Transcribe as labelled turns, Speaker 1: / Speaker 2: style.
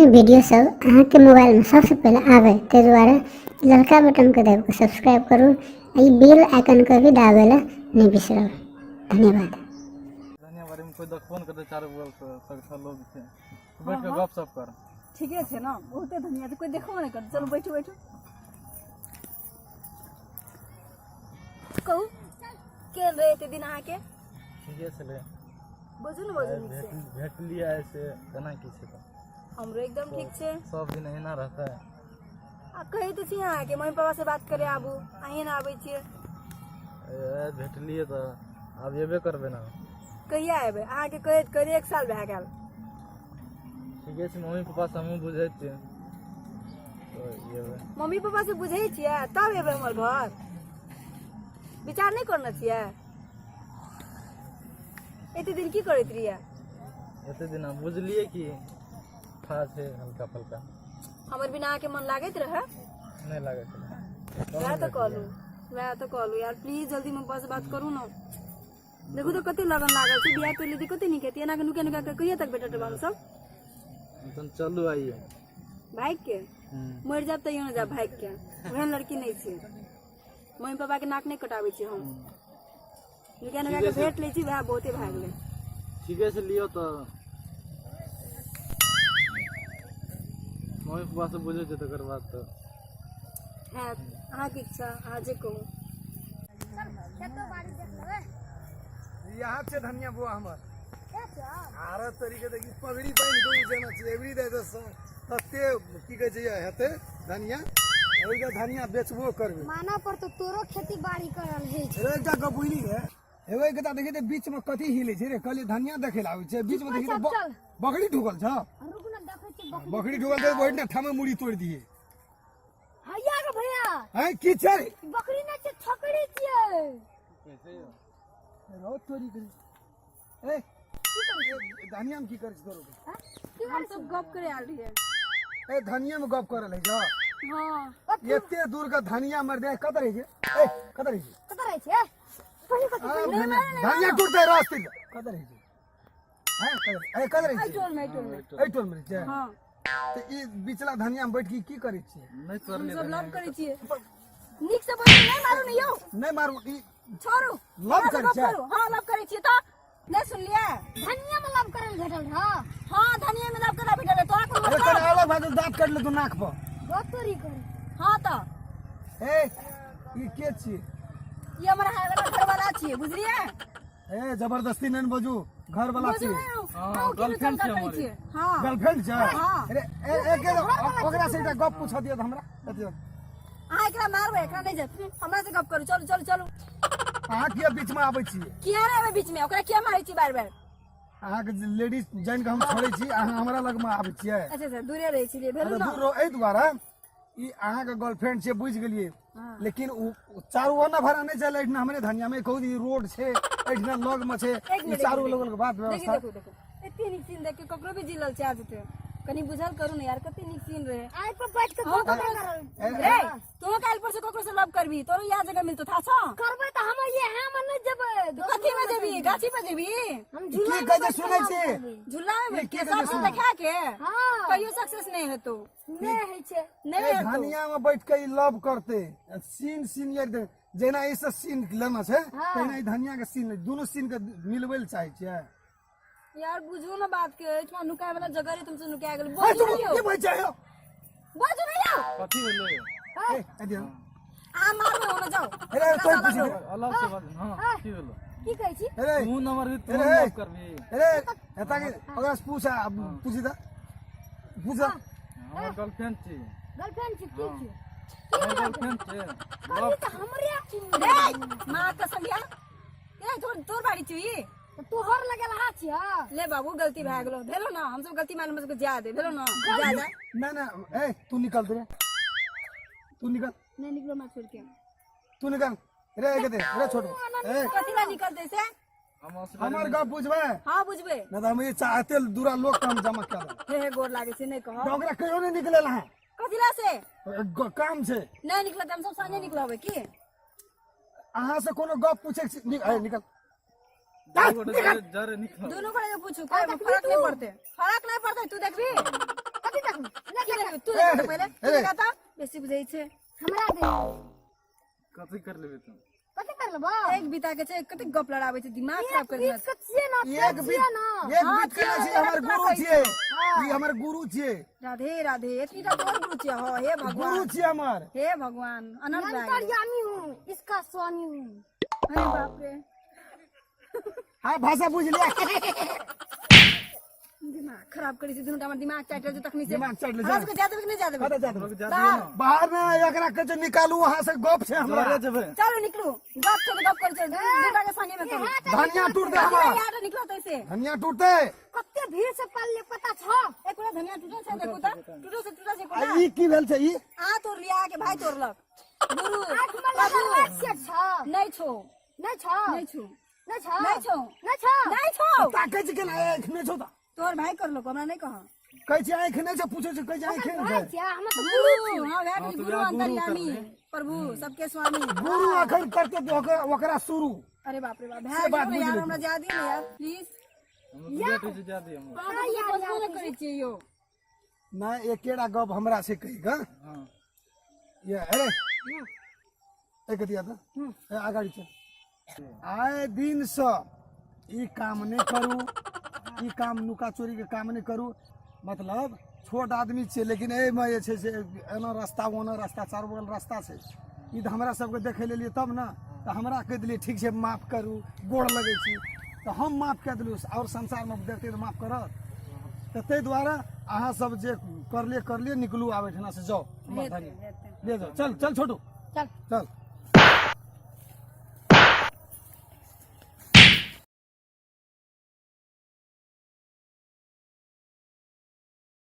Speaker 1: नीक वीडियो सब अहाँके मोबाइलमे सबसँ पहिले आबै, ताहि दुआरे ललका बटनके दाबि कऽ सब्सक्राइब करू आ ई बेल आइकनके भी दाबै लए नहि बिसरब। धन्यवाद।
Speaker 2: धनिया बाड़ी में कोई देखबो ने करतै, चारू बगल से सगठा लोग छै, बैठ के गप सप कर।
Speaker 3: ठीके छै ने, बहुते धनिया छै, कोई देखबो नहि करतै। चलू बैठू बैठू। कहू, केहन रहै एते दिन अहाँके?
Speaker 2: ठीके छलै।
Speaker 3: बजू ने, बजू नीक से।
Speaker 2: भेटलियै से केना की छै तऽ?
Speaker 3: हमरो एकदम ठीक छै।
Speaker 2: सब दिन एहिना रहतै?
Speaker 3: आ कहै तऽ छी अहाँके, मम्मी पापा से बात करे आबू, अहीं ने आबै छियै।
Speaker 2: ए, भेटलियै तऽ आब एबे करबै ने।
Speaker 3: कहिया एबै? अहाँके कहैत कहैत एक साल भए गेल।
Speaker 2: ठीके छै, मम्मी पापा से हमहूँ बुझै छियै तऽ एबै।
Speaker 3: मम्मी पापा से बुझै छियै तब एबै हमर घर? विचार नहि करने छियै? एते दिन की करैत रहियै?
Speaker 2: एते दिन हम बुझलियै कि था छै हल्का फल्का।
Speaker 3: हमर बिना अहाँके मन लागैत रहै?
Speaker 2: नहि लागै छलै।
Speaker 3: वएह तऽ कहलू, वएह तऽ कहलू यार, प्लीज जल्दी मम्मी पापा से बात करू ने। देखू तऽ कते लगन लागल छै, बियाह कर लेती कते नीक हेतै। एना के नुका नुका के कहिया तक भेटत हमसब?
Speaker 2: तहन चलू आइए।
Speaker 3: भागि के मरि जायब तैयो ने जायब भागि के, ओहन लड़की नहि छै। मम्मी पापा के नाक नहि कटाबै छी हम। नुका नुका के भेट लै छी, वएह बहुते भए गेलै।
Speaker 2: ठीके छै, लिअ तऽ मम्मी पापा से बुझै छै तकर बाद तऽ
Speaker 3: हैत। अहाँके इच्छा, अहाँ जे कहू।
Speaker 4: यहाँ छै धनिया बुआ हमर आर तरीके देखी, पगड़ी बान्हि कऽ जेना छै एवरी डे तते की कहै छै हेतै धनिया। ओहि धनिया बेचबो करबै।
Speaker 5: माना पर तो तोरो खेती बाड़ी करल है
Speaker 4: छै। एकटा गप बुझली है, एगो एकटा देखी तऽ बीच में कथी हिलै छै रे? कहलियै धनिया देखै लए आबै छै, बीच में देखी तऽ बकरी ढुकल छ।
Speaker 5: रुक ना, देखै छी।
Speaker 4: बकरी ढुकल छै, बैठ ना ठामे मुड़ी तोड़ि दिए।
Speaker 5: हैया रे भैया।
Speaker 4: हैं, की छै रे?
Speaker 5: बकरी नै छै, छकरी छियै।
Speaker 4: रौ तोरी करी, ए धनिया में की करै छै तोरो?
Speaker 3: हम सब गप करे आयल रहियै।
Speaker 4: ए, धनिया में गप करल है छ?
Speaker 3: हाँ।
Speaker 4: एते दूर का धनिया मर दे, कत रहे छै? ए, कत रहे छै?
Speaker 5: कतऽ रहै छियै? पहिले कथी?
Speaker 4: आ, धनिया टूटते रास्ते कत रहे छै? हैं, कत ए कत रहे
Speaker 3: एहि
Speaker 4: छै?
Speaker 3: टोल में, एहि टोल में।
Speaker 4: एहि टोल में रहै छै?
Speaker 3: हाँ।
Speaker 4: तऽ ई बिचला धनिया में बैठ के की करै छियै?
Speaker 2: नहि
Speaker 3: हम
Speaker 2: तोड़लियै।
Speaker 3: सब लव करै छियै। नीक से बोलू, नहि मारू ने यौ।
Speaker 4: नहि मारू ई।
Speaker 3: छोड़ू।
Speaker 4: लव
Speaker 3: हमरा से
Speaker 4: करै
Speaker 3: गप
Speaker 4: छियै?
Speaker 3: करू। हाँ, लव करै छियै तऽ नहि सुनलियै?
Speaker 5: धनिया में लव करल भेटल रह?
Speaker 3: हाँ, धनिया में लव करा भेटल रहे। तोरा कोन
Speaker 4: अरे
Speaker 3: मतलब?
Speaker 4: तोरा अलग भाग दाँत काटि लेतौ नाक पर।
Speaker 5: बहुत तोरी करे।
Speaker 3: हाँ तऽ
Speaker 4: ए, ई के छियै?
Speaker 3: ई हमर हाय वाला घरवाला छियै, बुझलियै?
Speaker 4: ए, जबरदस्ती नहि ने बजू, घर वाला
Speaker 3: बुझू
Speaker 4: छियै?
Speaker 3: नहि,
Speaker 2: हाँ,
Speaker 3: अहूँ के
Speaker 2: गर्लफ्रेंड
Speaker 3: चमका
Speaker 2: छै
Speaker 3: करै
Speaker 2: हमर।
Speaker 3: छियै? हाँ।
Speaker 4: गर्लफ्रेंड छै?
Speaker 3: हाँ।
Speaker 4: अरे ए ए के ओकरा से एकटा गप पूछ दियौ तऽ हमरा अथी।
Speaker 3: अहाँ एकरा मारबै, एकरा नहि जायत। हमरा से गप करू। चलू चलू चलू।
Speaker 4: अहाँ किया बीच में आबै छियै?
Speaker 3: किया रे एबै बीच में? ओकरा किया मारै छी बार बार?
Speaker 4: अहाँके लेडीज जानि कऽ हम छोड़ै छी, अहाँ हमरा लगमे आबै छियै।
Speaker 3: अच्छा अच्छा, दूरे रहै छलियै, भेलू
Speaker 4: अरे
Speaker 3: ने।
Speaker 4: दूर रहो। एहि दुआरे ई अहाँके गर्लफ्रेंड छै, बुझि गेलियै, लेकिन उ उ चारू ओना भरा नहि चले। एहिठिना हमरे धनिया में कहू, ई रोड छै, एहिठिना लग में छै।
Speaker 3: एक
Speaker 4: ई
Speaker 3: मिनट,
Speaker 4: चारू
Speaker 3: एक
Speaker 4: लोगन के बात
Speaker 3: देखी।
Speaker 4: व्यवस्था
Speaker 3: देखू देखू, एते नीक सीन देख के ककरो भी जिलल चाह जेतै। कनी बुझल करू ने यार, कते नीक सीन रहे।
Speaker 5: आइ पर बैठ के
Speaker 3: हाँ,
Speaker 5: गप करल।
Speaker 3: रे तू काल्हि परसू ककरो से लव करबी, तोरो इएह जगह मिलतो था छौ।
Speaker 5: करबै तऽ हम ये हम नहि जेबै।
Speaker 3: कथी में जेबी? गाछी पे जेबी?
Speaker 5: हम
Speaker 4: ई
Speaker 5: झूला
Speaker 4: की
Speaker 5: में
Speaker 4: कहै छै
Speaker 5: बैठ के
Speaker 4: सुनै
Speaker 5: लव
Speaker 4: छी?
Speaker 5: करबै।
Speaker 3: झूला में बैठ
Speaker 4: की
Speaker 3: के
Speaker 4: कहै छै
Speaker 3: सब
Speaker 4: सुनै?
Speaker 3: देखा के
Speaker 5: हाँ।
Speaker 3: कहियो सक्सेस नहीं हेतो।
Speaker 5: नहि होइ छै।
Speaker 3: नहीं
Speaker 4: ए,
Speaker 3: हेतो।
Speaker 4: धनिया में बैठ के ई लव करते सीन सीन यार जेना ई से सीन लेना छै तहिना ई धनिया के सीन, दुनू सीन के मिलबै लए चाहै छियै।
Speaker 3: यार बुझू ना बात के, एहिठमा नुकाय वाला जगह रहे, तुमसे नुका गेल।
Speaker 4: ए,
Speaker 3: बाजू
Speaker 4: तुम
Speaker 3: नहीं
Speaker 4: की बजै छै यौ?
Speaker 3: बाजू नहीं यौ।
Speaker 2: कथी भेलै?
Speaker 4: ए, ए दियौ।
Speaker 3: आ मारबै होने जाओ।
Speaker 4: अरे तोय पूछि दे।
Speaker 2: अलग से बात। हाँ, की भेलो?
Speaker 5: की कहै छी?
Speaker 4: अरे
Speaker 2: तू नंबर भी तू
Speaker 4: अरे।
Speaker 2: लव करबी?
Speaker 4: अरे एता के ओकरा से पूछ, आ, पूछि दे, पूछ।
Speaker 2: हमर गर्लफ्रेंड छी।
Speaker 5: गर्लफ्रेंड छी की छी?
Speaker 2: हमर गर्लफ्रेंड छै।
Speaker 5: कहली तऽ हमरे छी।
Speaker 3: रे माँ कसम यार, ए तोर तोर बाड़ी छी ई?
Speaker 5: तऽ तोहर लगल हा छी हा।
Speaker 3: ले बाबू, गलती भए गेलो, भेलो ना, हम सब गलती मान, हमसब जा दे, भेलो ना, जा जा।
Speaker 4: ना ना, ए तू निकल दे, तू निकल।
Speaker 3: नहीं निकलो मैं छोड़ के।
Speaker 4: तू निकल रे, के दे रे छोटू ए।
Speaker 3: कथी ला निकलते से?
Speaker 2: हम असगरे।
Speaker 4: हमर गप बुझबै?
Speaker 3: हाँ, बुझबे।
Speaker 4: नहि तऽ हम ई चाहते दूरा लोक के हम जमा कऽ देब।
Speaker 3: हे हे, गोर लागे छै, नहीं कह।
Speaker 4: तऽ ओकरा कहियो नहि निकले हँ।
Speaker 3: कथी ला से?
Speaker 4: काम छै।
Speaker 3: नहीं निकलते, हम सब संगे निकलबे की?
Speaker 4: अहाँ से कोनो गप पूछे के छै- ए, निकल।
Speaker 2: जरे जरे निकल।
Speaker 3: दोनों को पूछू, कोई फर्क नहीं पड़ते, फर्क नहीं पड़ते, तू देखबी।
Speaker 5: की देखबै?
Speaker 3: की देखबै? तू देखा तऽ पहिले तू
Speaker 4: ए।
Speaker 3: देखा तऽ बेसी बुझै छै
Speaker 5: हमरा दे
Speaker 2: कथी कर लेबै तू
Speaker 5: कथी कर लेबो
Speaker 3: एक बीता के छै कतेक गप लड़ाबै छै दिमाग खराब कर
Speaker 5: बीत
Speaker 3: देलक
Speaker 5: के छियै ना
Speaker 4: एक बीत
Speaker 5: छियै ना
Speaker 4: एक बीत केने छी हमर गुरु छियै ई हमर गुरु छियै
Speaker 3: राधे राधे एतनी टा तोहर गुरु छियै हो हे
Speaker 4: गुरु
Speaker 3: भगवान
Speaker 4: छियै हमर
Speaker 3: हे भगवान अनर्थ भए गेलै।
Speaker 5: अंतर्यामी हूँ इसका स्वामी हूँ
Speaker 3: अरे बाप रे
Speaker 4: हाँ भाषा बुझ लिया
Speaker 3: दिमाग खराब करै छै दुनू टा हमर दिमाग चाटि रहल छै तखनी से
Speaker 4: दिमाग चाटि ले, जा।
Speaker 3: हमरा सबके जा देबै कि नहि जा देबै
Speaker 4: कतऽ जा देबै?
Speaker 2: जा दियौ ने
Speaker 4: बाहर में एकरा कहै छै निकालू वहां से गप छै हमरा
Speaker 2: घरे जेबै
Speaker 3: चलू निकलू गप छै तऽ गप करै छै दूटा के संगे मे करू
Speaker 4: धनिया टूटते हमर
Speaker 3: यार निकलो तो ऐसे
Speaker 4: धनिया टूटते
Speaker 5: कते भीड़ से पालले पता छौ
Speaker 3: एक गोटा धनिया टूटल छै देखू तऽ टूटल से टूटल छै
Speaker 4: आ
Speaker 3: कोना
Speaker 4: ई की भेल छै ई
Speaker 3: आ तोड़ लिया के भाई तोड़लक गुरु
Speaker 5: आँख में लगल छियै छौ
Speaker 3: नहीं छो
Speaker 5: नहि छौ
Speaker 3: नहीं छो
Speaker 5: नहि छौ
Speaker 3: नहीं छौ
Speaker 5: नहि छौ
Speaker 3: नहीं छो
Speaker 4: ताकै छै केना आँखि नहि छौ तऽ
Speaker 3: तोहर भाई करलक हमरा नहीं कह
Speaker 4: कहै छै आँखि नहि छै पूछै छै कहै छै आँखि नहि
Speaker 5: भाई
Speaker 4: छै
Speaker 5: छियै हम तऽ
Speaker 3: गुरु हां भए गेल
Speaker 2: तऽ
Speaker 3: गुरु
Speaker 2: वएह गुरु
Speaker 3: अंतर्यामी
Speaker 2: करलै।
Speaker 3: प्रभु सबके स्वामी
Speaker 4: गुरु अखन करते तऽ ओकरा शुरू
Speaker 3: अरे बाप रे बाप
Speaker 4: से
Speaker 3: भए
Speaker 4: बात
Speaker 3: गेल यार
Speaker 4: बुझि
Speaker 3: हमरा जा दियौ ने यार प्लीज
Speaker 2: हम तऽ बेटी छै जा दियौ हमरा।
Speaker 3: अहाँ करै छियै यौ
Speaker 4: नहि एकेटा गप हमरा से कही ग
Speaker 2: हँ
Speaker 4: ये अरे एक दिया तऽ ए, अगाडि चल आए दिनसँ ई काम नहि करू ई काम नुका चोरीके काम नहि करू मतलब छोट आदमी छियै लेकिन एहिमे जे छै से एना रास्ता ओना रास्ता चारू बगल रास्ता छै ई तऽ हमरा सबके देखै लेलियै तब ने तऽ हमरा कहि देलियै ठीक छै माफ करू गोड़ लगै छी तऽ हम माफ कए देलियै आओर संसारमे देखतै तऽ माफ करत तऽ ताहि दुआरे अहाँ सब जे करलियै करलियै निकलू आब एहिठिना से जाउ हमर धनिया ले जाओ चल चल छोटू
Speaker 5: चल
Speaker 4: चल।